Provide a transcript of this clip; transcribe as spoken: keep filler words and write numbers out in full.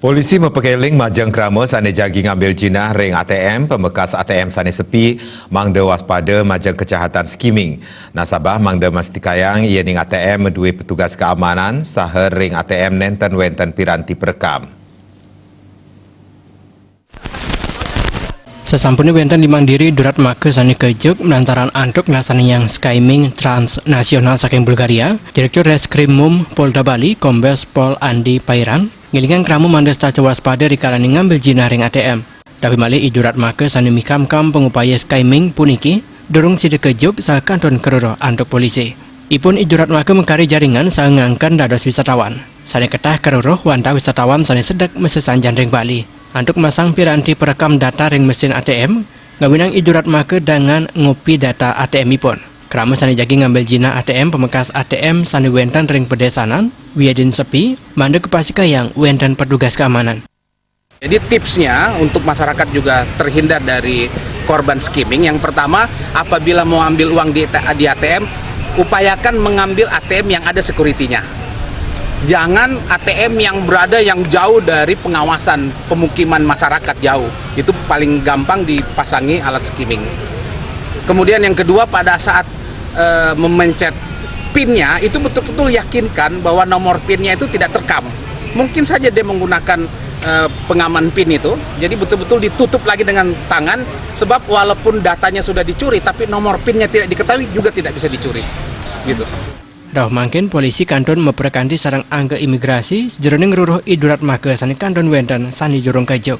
Polisi mapakeling majeng krama sane jagi ngambil jinah ring A T M, pamekas A T M sane sepi, mangda waspada majeng kejahatan skimming. Nasabah mangda mastikayang yening A T M madue petugas keamanan, saha ring A T M nenten wenten piranti perekam. Sasampune wenten limang diri duratmaka sane kejug malantaran antuk nglaksanayang skimming transnasional saking Bulgaria, Direktur Reskrimum Polda Bali, Kombes Pol Andi Pairan, ngelingang krama mangda saca waspada rikalane ngambil jinah ring A T M. Tapi malih i duratmaka sane mikamkam pangupaya skimming puniki durung sida kejug saha kantun karuruh antuk polisi. Ipun i duratmaka makarya jaringan saha ngangken dados wisatawan. Sane ketah karuruh wantah wisatawan sane sedek masesanjan ring Bali. Antuk masang piranti perekam data ring mesin A T M, ngawinang i duratmaka dangan ngopi data A T M ipun. Krama sane jagi ngambil jinah A T M pamekas A T M sane wenten ring padesanan, wiadin sepi, mangda kapastikayang wenten petugas keamanan. Jadi tipsnya untuk masyarakat juga terhindar dari korban skimming. Yang pertama, apabila mau ambil uang di, di A T M, upayakan mengambil A T M yang ada security-nya. Jangan A T M yang berada yang jauh dari pengawasan pemukiman masyarakat jauh. Itu paling gampang dipasangi alat skimming. Kemudian yang kedua, pada saat eh, memencet PIN-nya, itu betul-betul yakinkan bahwa nomor PIN-nya itu tidak terekam. Mungkin saja dia menggunakan eh, pengaman PIN itu, jadi betul-betul ditutup lagi dengan tangan, sebab walaupun datanya sudah dicuri, tapi nomor PIN-nya tidak diketahui juga tidak bisa dicuri. Gitu. Rauh mangkin polisi kantun maprekanti sareng angga imigrasi sajeroning ruruh i duratmaka sane kantun wenten sane durung kejug.